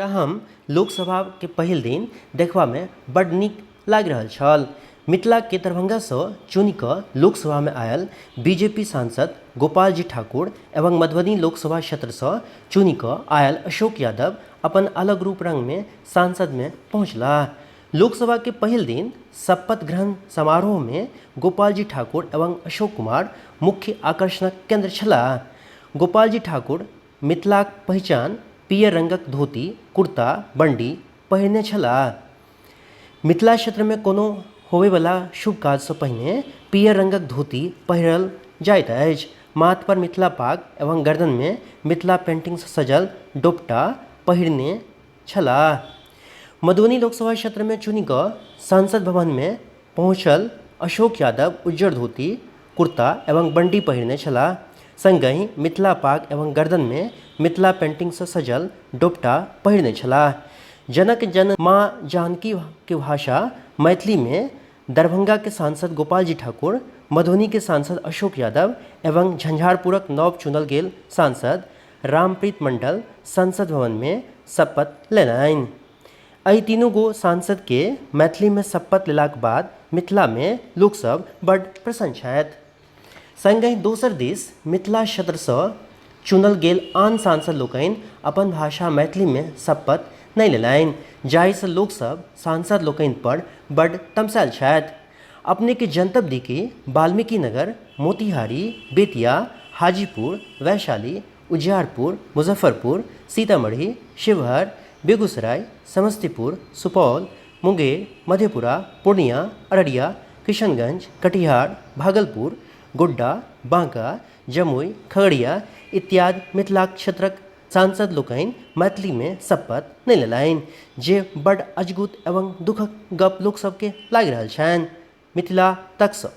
हम लोकसभा के पहिल दिन देखबा मे बड्ड नीक लागि रहल छल। मिथिला के दरभंगा सँ चुनि क लोकसभा मे आयल बीजेपी सांसद गोपाल जी ठाकुर एवं मधुबनी लोकसभा क्षेत्र सँ चुनि क आयल अशोक यादव अपन अलग रूप रंग मे सांसद मे पहुंचलाह। लोकसभा के पहिल दिन शपथ ग्रहण समारोह मे गोपाल जी ठाकुर एवं अशोक कुमार मुख्य आकर्षणक केंद्र छलाह। गोपाल जी ठाकुर मिथिलाक पहिचान पीयर रंगक धोती, कुर्ता, बंडी पहिरने छलाह। मिथिला क्षेत्रमे कोनो होबयवला शुभ काजसँ पहिने पीयर रंगक धोती पहिरल जाइत अछि। माथ पर मिथिला पाग एवं गर्दनमे मिथिला पेंटिंगसँ सजल डोपटा पहिरने छलाह। मधुबनी लोकसभा क्षेत्रमे चुनि कऽ संसद भवनमे पहुँचल अशोक यादव उज्जर धोती, कुर्ता एवं बंडी पहिरने छलाह। संगहि मिथिला पाग एवं गर्दनमे मिथिला पेंटिंगसँ सजल डोपटा पहिरने छलाह। जनक जन माँ जानकी के भाषा मैथिलीमे दरभंगा के सांसद गोपाल जी ठाकुर, मधुबनी के सांसद अशोक यादव एवं झंझारपुरक नव चुनल गेल सांसद रामप्रीत मंडल संसद भवनमे शपथ लेलनि। एहि तीनू गो सांसदके मैथिलीमे शपथ लेलाक बाद मिथिलामे लोकसभ बड्ड प्रसन्न छथि। संगहि दोसर दिस मिथिला क्षेत्रसँ चुनल गेल आन सांसद लोकनि अपन भाषा मैथिलीमे शपथ नहि लेलनि, जाहिसँ लोकसभ सांसद लोकनि पर बड्ड तमसायल छथि। अपनेके जनतब दी कि वाल्मीकि नगर, मोतिहारी, बेतिया, हाजीपुर, वैशाली, उजियारपुर, मुजफ्फरपुर, सीतामढ़ी, शिवहर, बेगूसराय, समस्तीपुर, सुपौल, मुंगेर, मधेपुरा, पूर्णिया, अररिया, किशनगंज, कटिहार, भागलपुर, गोड्डा, बांका, जमुई, खगड़िया इत्यादि मिथिलाक क्षेत्रक सांसद लोकनि मैथिलीमे शपथ नहि लेलनि, जे बड्ड अजगुत एवं दुखक गप लोक सबके लागि रहल छनि। मिथिला तकसँ।